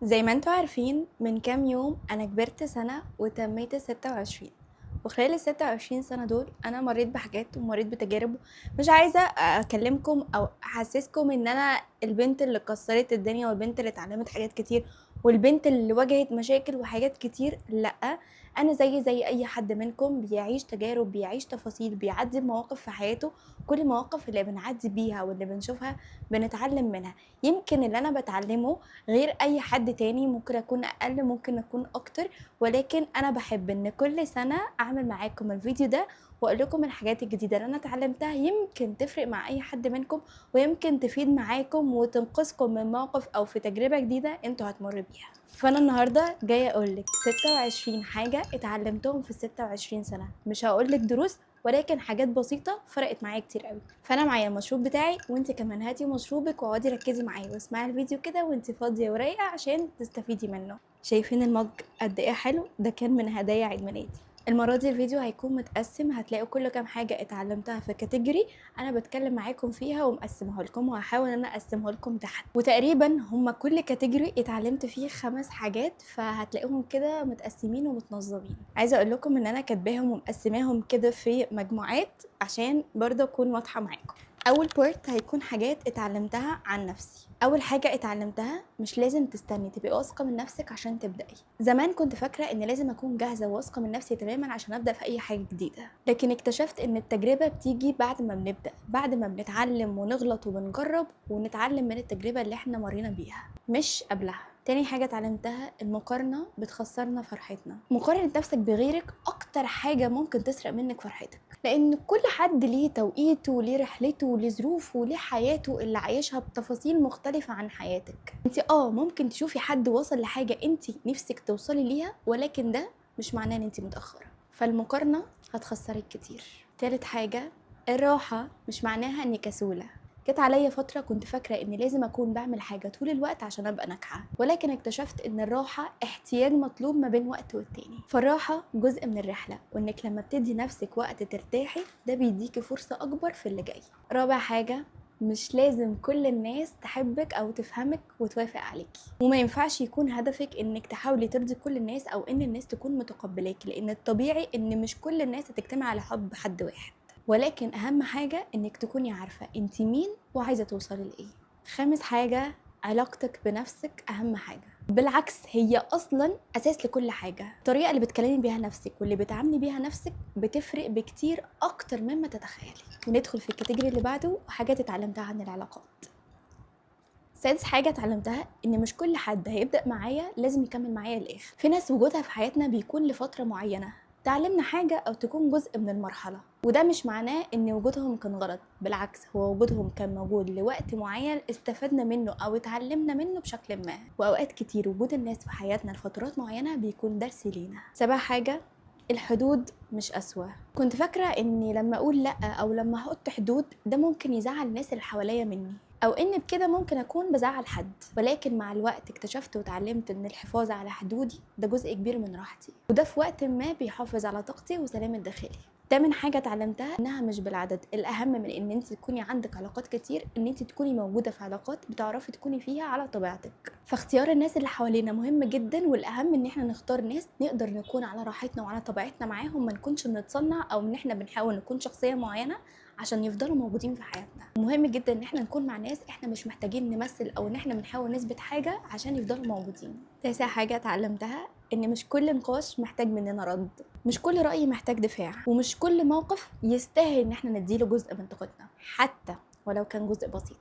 زي ما انتوا عارفين، من كام يوم انا كبرت سنة وتميت 26، وخلال ال 26 سنة دول انا مريت بحاجات ومريت بتجارب. مش عايزة اكلمكم او احسسكم ان انا البنت اللي كسرت الدنيا والبنت اللي اتعلمت حاجات كتير والبنت اللي واجهت مشاكل وحاجات كتير. لا، انا زي اي حد منكم بيعيش تجارب، بيعيش تفاصيل، بيعدي بمواقف في حياته. كل المواقف اللي بنعدي بيها واللي بنشوفها بنتعلم منها. يمكن اللي انا بتعلمه غير اي حد تاني، ممكن اكون اقل، ممكن اكون اكتر، ولكن انا بحب ان كل سنة اعمل معاكم الفيديو ده واقول لكم الحاجات الجديدة اللي انا اتعلمتها، يمكن تفرق مع اي حد منكم ويمكن تفيد معاكم وتنقذكم من موقف او في تجربه جديدة انتوا هتمروا بيها. فانا النهارده جاية اقول لك 26 حاجة اتعلمتهم في 26 سنة. مش هقول لك دروس، ولكن حاجات بسيطة فرقت معايا كتير قوي. فانا معايا المشروب بتاعي، وانت كمان هاتي مشروبك واقعدي ركزي معايا واسمعي الفيديو كده وانت فاضية ورايقه عشان تستفيدي منه. شايفين المج قد ايه حلو؟ ده كان من هدايا عيد ميلادي. المرة دي الفيديو هيكون متقسم، هتلاقوا كل كام حاجة اتعلمتها في category انا بتكلم معاكم فيها ومقسمها لكم، وهحاول ان انا اقسمها لكم تحت. وتقريبا هما كل category اتعلمت فيه 5 حاجات، فهتلاقيهم كده متقسمين ومتنظمين. عايزه اقول لكم ان انا كاتباهم ومقسماهم كده في مجموعات عشان برضه اكون واضحة معاكم. اول part هيكون حاجات اتعلمتها عن نفسي. اول حاجة اتعلمتها، مش لازم تستني تبقي واثقة من نفسك عشان تبداي. زمان كنت فاكره ان لازم اكون جاهزة وواثقه من نفسي تماما عشان ابدا في اي حاجة جديدة، لكن اكتشفت ان التجربة بتيجي بعد ما بنبدا، بعد ما بنتعلم ونغلط وبنجرب ونتعلم من التجربة اللي احنا مرينا بيها، مش قبلها. تاني حاجة اتعلمتها، المقارنة بتخسرنا فرحتنا. مقارنة نفسك بغيرك أكتر حاجة ممكن تسرق منك فرحتك، لأن كل حد ليه توقيته وليه رحلته وليه ظروفه وليه حياته اللي عايشها بتفاصيل مختلفة عن حياتك. انت ممكن تشوفي حد وصل لحاجة انت نفسك توصلي ليها، ولكن ده مش معناه ان انت متأخرة، فالمقارنة هتخسرك كتير. تالت حاجة، الراحة مش معناها اني كسولة. جت عليا فترة كنت فاكرة إن لازم أكون بعمل حاجة طول الوقت عشان أبقى ناجحة، ولكن اكتشفت إن الراحة احتياج مطلوب ما بين وقت والتاني. فالراحة جزء من الرحلة، وإنك لما بتدي نفسك وقت ترتاحي ده بيديكي فرصة أكبر في اللي جاي. رابع حاجة، مش لازم كل الناس تحبك أو تفهمك وتوافق عليكي، وما ينفعش يكون هدفك إنك تحاولي ترضي كل الناس أو إن الناس تكون متقبلاكي، لأن الطبيعي إن مش كل الناس هتجتمع على حب حد واحد. ولكن أهم حاجة إنك تكوني عارفة أنت مين وعايزة توصلي لإيه. خامس حاجة، علاقتك بنفسك أهم حاجة. بالعكس هي أصلاً أساس لكل حاجة. الطريقة اللي بتكلمي بيها نفسك واللي بتعاملي بيها نفسك بتفرق بكتير أكتر مما تتخيلي. وندخل في الكاتيجوري اللي بعده، وحاجات اتعلمتها عن العلاقات. سادس حاجة اتعلمتها، إن مش كل حد هيبدأ معايا لازم يكمل معايا للآخر. في ناس وجودها في حياتنا بيكون لفترة معينة، تعلمنا حاجة أو تكون جزء من المرحلة، وده مش معناه إن وجودهم كان غلط، بالعكس هو وجودهم كان موجود لوقت معين استفدنا منه أو اتعلمنا منه بشكل ما. وأوقات كتير وجود الناس في حياتنا لفترات معينة بيكون درس لينا. سابع حاجة، الحدود مش أسوأ. كنت فاكرة إني لما أقول لأ أو لما أحط حدود ده ممكن يزعل الناس اللي حواليا مني، أو إن بكده ممكن أكون بزعل حد، ولكن مع الوقت اكتشفت وتعلمت إن الحفاظ على حدودي ده جزء كبير من راحتي، وده في وقت ما بيحافظ على طاقتي وسلامي الداخلي. تامن حاجة اتعلمتها، إنها مش بالعدد. الأهم من إن أنت تكوني عندك علاقات كتير إن أنت تكوني موجودة في علاقات بتعرفي تكوني فيها على طبيعتك. فاختيار الناس اللي حوالينا مهم جدا، والأهم إن إحنا نختار ناس نقدر نكون على راحتنا وعلى طبيعتنا معاهم، ما نكونش بنتصنع أو إن إحنا بنحاول نكون شخصية معينة عشان يفضلوا موجودين في حياتنا. مهم جدا إن إحنا نكون مع ناس إحنا مش محتاجين نمثل أو إن إحنا بنحاول نثبت حاجة عشان يفضلوا موجودين. تاسع حاجة اتعلمتها، إن مش كل نقاش محتاج مننا رد، مش كل رأي محتاج دفاع، ومش كل موقف يستاهل إن إحنا نديله جزء من طاقتنا حتى ولو كان جزء بسيط.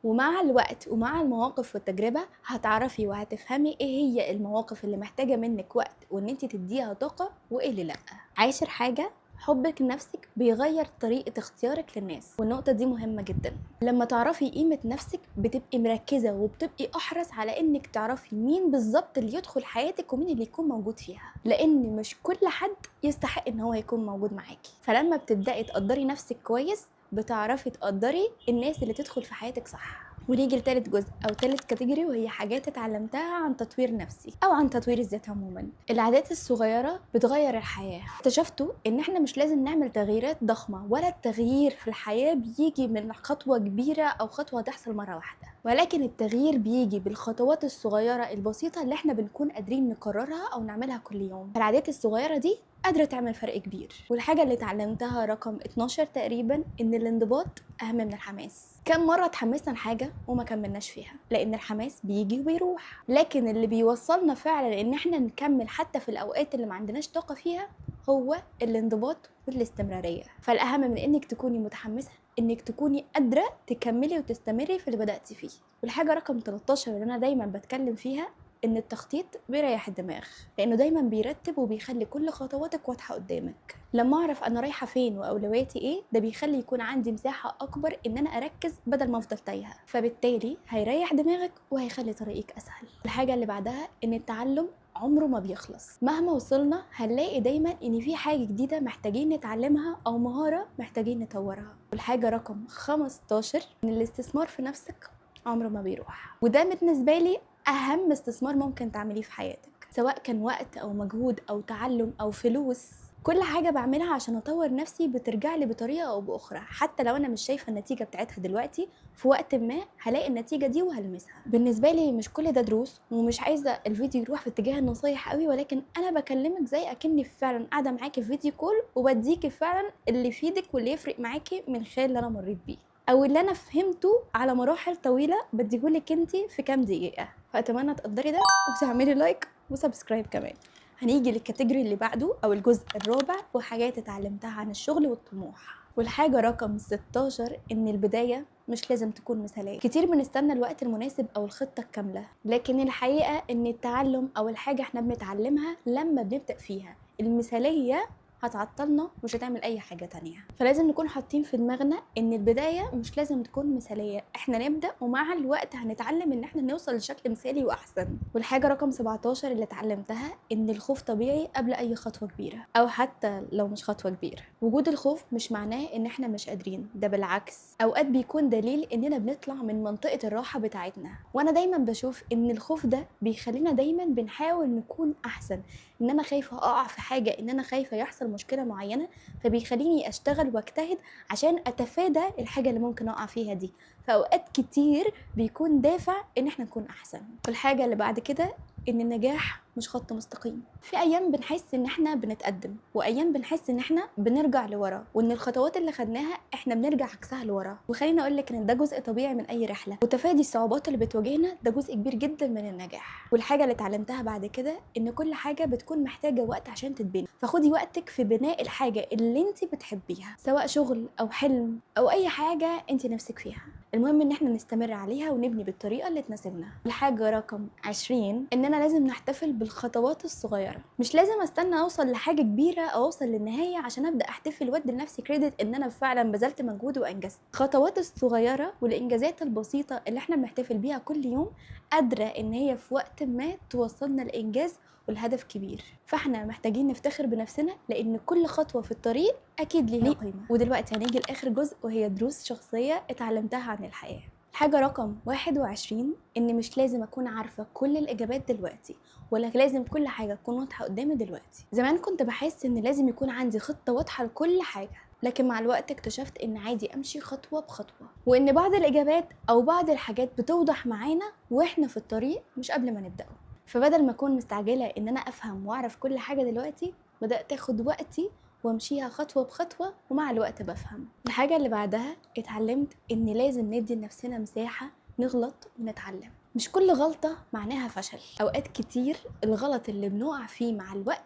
ومع الوقت ومع المواقف والتجربة هتعرفي وهتفهمي إيه هي المواقف اللي محتاجة منك وقت وإن أنت تديها طاقة وإيه اللي لأ. عاشر حاجة، حبك لنفسك بيغير طريقة اختيارك للناس، والنقطة دي مهمة جدا. لما تعرفي قيمة نفسك بتبقي مركزة وبتبقي أحرص على إنك تعرفي مين بالظبط اللي يدخل حياتك ومين اللي يكون موجود فيها، لأن مش كل حد يستحق إن هو يكون موجود معاكي. فلما بتبدأي تقدري نفسك كويس بتعرفي تقدري الناس اللي تدخل في حياتك صح. ونيجي لتالت جزء او تالت category، وهي حاجات اتعلمتها عن تطوير نفسي او عن تطوير الذات عموما. العادات الصغيرة بتغير الحياة. اكتشفتوا ان احنا مش لازم نعمل تغييرات ضخمة، ولا التغيير في الحياة بيجي من خطوة كبيرة او خطوة تحصل مرة واحدة، ولكن التغيير بيجي بالخطوات الصغيرة البسيطة اللي احنا بنكون قادرين نكررها او نعملها كل يوم. فالعادات الصغيرة دي قادرة تعمل فرق كبير. والحاجة اللي اتعلمتها رقم 12 تقريبا، ان الانضباط اهم من الحماس. كم مرة اتحمسنا لحاجة وما كملناش فيها، لان الحماس بيجي وبيروح، لكن اللي بيوصلنا فعلا ان احنا نكمل حتى في الاوقات اللي ما عندناش طاقة فيها هو الانضباط والاستمرارية. فالاهم من انك تكوني متحمسة انك تكوني قادرة تكملي وتستمري في اللي بدأتي فيه. والحاجة رقم 13 اللي انا دايما بتكلم فيها، ان التخطيط بيريح الدماغ، لانه دايما بيرتب وبيخلي كل خطواتك واضحة قدامك. لما اعرف انا رايحة فين واولوياتي ايه، ده بيخلي يكون عندي مساحة اكبر ان انا اركز بدل ما افضل تايهه، فبالتالي هيريح دماغك وهيخلي طريقك اسهل. الحاجة اللي بعدها ان التعلم عمره ما بيخلص، مهما وصلنا هنلاقي دايما ان في حاجة جديدة محتاجين نتعلمها او مهارة محتاجين نطورها. والحاجة رقم 15 ان الاستثمار في نفسك عمره ما بيروح، وده بالنسبة لي اهم استثمار ممكن تعمليه في حياتك، سواء كان وقت او مجهود او تعلم او فلوس. كل حاجة بعملها عشان اطور نفسي بترجع لي بطريقة او باخرى، حتى لو انا مش شايفه النتيجة بتاعتها دلوقتي، في وقت ما هلاقي النتيجة دي وهلمسها. بالنسبة لي مش كل ده دروس، ومش عايزه الفيديو يروح في اتجاه النصايح قوي، ولكن انا بكلمك زي اكني فعلا قاعدة معاكي في video call وبديكي فعلا اللي يفيدك واللي يفرق معاكي من خلال اللي انا مريت بيه او اللي انا فهمته على مراحل طويلة، بديهولك انتي في كام دقيقة. فاتمنى تقدري ده وتعملي like و subscribe كمان. هنيجي لل category اللي بعده او الجزء الرابع، وحاجات اتعلمتها عن الشغل والطموح. والحاجة رقم 16 ان البداية مش لازم تكون مثاليه. كتير بنستنى الوقت المناسب او الخطة الكاملة، لكن الحقيقة ان التعلم او الحاجة احنا بنتعلمها لما بنبدا فيها. المثالية هتعطلنا مش هتعمل اي حاجة تانية، فلازم نكون حاطين في دماغنا ان البداية مش لازم تكون مثاليه، احنا نبدا ومع الوقت هنتعلم ان احنا نوصل لشكل مثالي واحسن. والحاجة رقم 17 اللي اتعلمتها ان الخوف طبيعي قبل اي خطوة كبيرة، او حتى لو مش خطوة كبيرة. وجود الخوف مش معناه ان احنا مش قادرين، ده بالعكس اوقات بيكون دليل اننا بنطلع من منطقة الراحة بتاعتنا. وانا دايما بشوف ان الخوف ده بيخلينا دايما بنحاول نكون احسن، ان انا خايفة اقع في حاجة، ان انا خايفة يحصل مشكلة معينة، فبيخليني اشتغل واجتهد عشان اتفادى الحاجة اللي ممكن اقع فيها دي. فاوقات كتير بيكون دافع ان احنا نكون احسن. والحاجة اللي بعد كده ان النجاح مش خط مستقيم. في ايام بنحس ان احنا بنتقدم، وايام بنحس ان احنا بنرجع لورا، وان الخطوات اللي خدناها احنا بنرجع عكسها لورا. وخليني اقول لك ان ده جزء طبيعي من اي رحله، وتفادي الصعوبات اللي بتواجهنا ده جزء كبير جدا من النجاح. والحاجة اللي اتعلمتها بعد كده ان كل حاجة بتكون محتاجه وقت عشان تتبني، فخدي وقتك في بناء الحاجة اللي انت بتحبيها، سواء شغل او حلم او اي حاجة انت نفسك فيها. المهم ان احنا نستمر عليها ونبني بالطريقة اللي تناسبنا. الحاجة رقم 20 اننا لازم نحتفل بالخطوات الصغيرة. مش لازم استنى اوصل لحاجة كبيرة او اوصل للنهاية عشان ابدا احتفل وادي لنفسي credit ان انا فعلا بذلت مجهود وانجزت. الخطوات الصغيرة والانجازات البسيطة اللي احنا بنحتفل بيها كل يوم قادرة ان هي في وقت ما توصلنا لانجاز والهدف كبير. فاحنا محتاجين نفتخر بنفسنا لان كل خطوة في الطريق اكيد ليها قيمة. ودلوقتي هنيجي لاخر جزء، وهي دروس شخصية اتعلمتها عن الحياة. الحاجة رقم 21 إن مش لازم أكون عارفة كل الإجابات دلوقتي، ولا لازم كل حاجة تكون واضحة قدامي دلوقتي. زمان كنت بحس إن لازم يكون عندي خطة واضحة لكل حاجة، لكن مع الوقت اكتشفت إن عادي أمشي خطوة بخطوة، وإن بعض الإجابات أو بعض الحاجات بتوضح معانا وإحنا في الطريق مش قبل ما نبدأه. فبدل ما أكون مستعجلة إن أنا أفهم وأعرف كل حاجة دلوقتي، بدأت أخد وقتي وامشيها خطوة بخطوة، ومع الوقت بفهم. الحاجة اللي بعدها اتعلمت ان لازم ندي لنفسنا مساحة نغلط ونتعلم. مش كل غلطة معناها فشل. اوقات كتير الغلط اللي بنقع فيه مع الوقت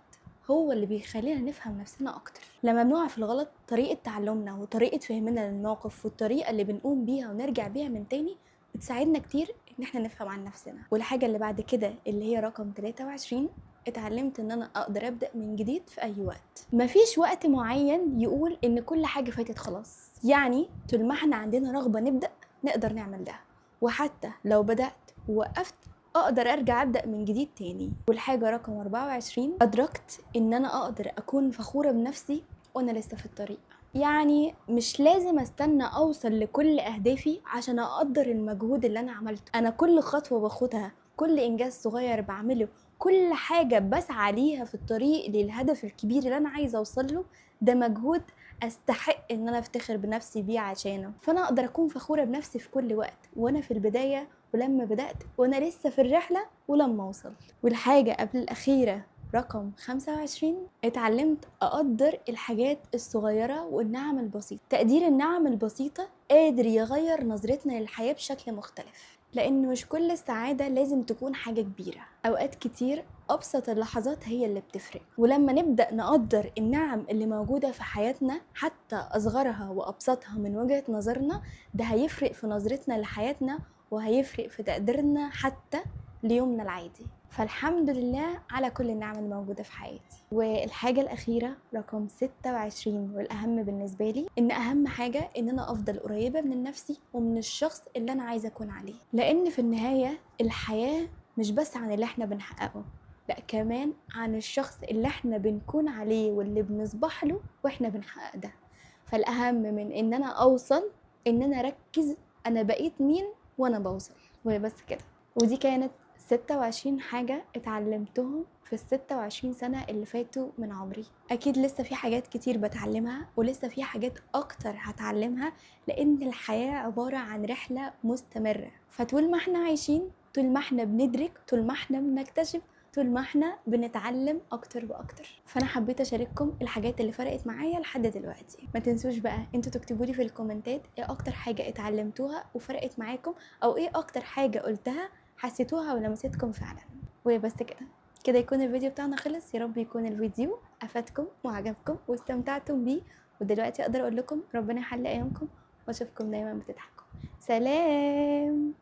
هو اللي بيخلينا نفهم نفسنا اكتر. لما بنقع في الغلط، طريقة تعلمنا وطريقة فهمنا للموقف والطريقة اللي بنقوم بيها ونرجع بيها من تاني بتساعدنا كتير ان احنا نفهم عن نفسنا. والحاجة اللي بعد كده اللي هي رقم 23 اتعلمت ان انا اقدر ابدا من جديد في اي وقت. مفيش وقت معين يقول ان كل حاجة فاتت خلاص، يعني طول ما احنا عندنا رغبة نبدا نقدر نعمل ده، وحتى لو بدات ووقفت اقدر ارجع ابدا من جديد تاني. والحاجة رقم 24 ادركت ان انا اقدر اكون فخورة بنفسي وانا لسه في الطريق. يعني مش لازم استنى اوصل لكل اهدافي عشان اقدر المجهود اللي انا عملته. انا كل خطوة باخدها، كل انجاز صغير بعمله، كل حاجة بسعى ليها في الطريق للهدف الكبير اللي انا عايزه اوصل له، ده مجهود استحق ان انا افتخر بنفسي بيه عشانه. فانا اقدر اكون فخورة بنفسي في كل وقت، وانا في البداية ولما بدات وانا لسه في الرحلة ولما اوصل. والحاجة قبل الاخيرة رقم 25، اتعلمت اقدر الحاجات الصغيرة والنعم البسيطة. تقدير النعم البسيطة قادر يغير نظرتنا للحياة بشكل مختلف، لان مش كل السعادة لازم تكون حاجة كبيرة. اوقات كتير ابسط اللحظات هي اللي بتفرق، ولما نبدا نقدر النعم اللي موجودة في حياتنا حتى اصغرها وابسطها من وجهه نظرنا، ده هيفرق في نظرتنا لحياتنا وهيفرق في تقديرنا حتى ليومنا العادي. فالحمد لله على كل النعم الموجودة في حياتي. والحاجة الأخيرة رقم 26 والأهم بالنسبة لي، إن أهم حاجة إن أنا أفضل قريبة من نفسي ومن الشخص اللي أنا عايزة أكون عليه، لأن في النهاية الحياة مش بس عن اللي إحنا بنحققه، لأ كمان عن الشخص اللي إحنا بنكون عليه واللي بنصبح له وإحنا بنحقق ده. فالأهم من إن أنا أوصل إن أنا أركز أنا بقيت مين وأنا بوصل. وبس كده. ودي كانت 26 حاجة اتعلمتهم في 26 سنة اللي فاتوا من عمري. أكيد لسه في حاجات كتير بتعلمها ولسه في حاجات أكتر هتعلمها، لأن الحياة عبارة عن رحلة مستمرة. فطول ما احنا عايشين، طول ما احنا بندرك، طول ما احنا بنكتشف، طول ما احنا بنتعلم اكتر واكتر. فانا حبيت اشارككم الحاجات اللي فرقت معايا لحد دلوقتي. ما تنسوش بقى انتوا تكتبوا لي في الكومنتات ايه اكتر حاجة اتعلمتوها وفرقت معاكم، او ايه اكتر حاجة قلتها حسيتوها ولمستكم فعلا. وبس كده، كده يكون الفيديو بتاعنا خلص. يا رب يكون الفيديو افادكم وعجبكم واستمتعتم بيه. ودلوقتي اقدر اقول لكم ربنا يحلي ايامكم واشوفكم دايما بتضحكوا. سلام.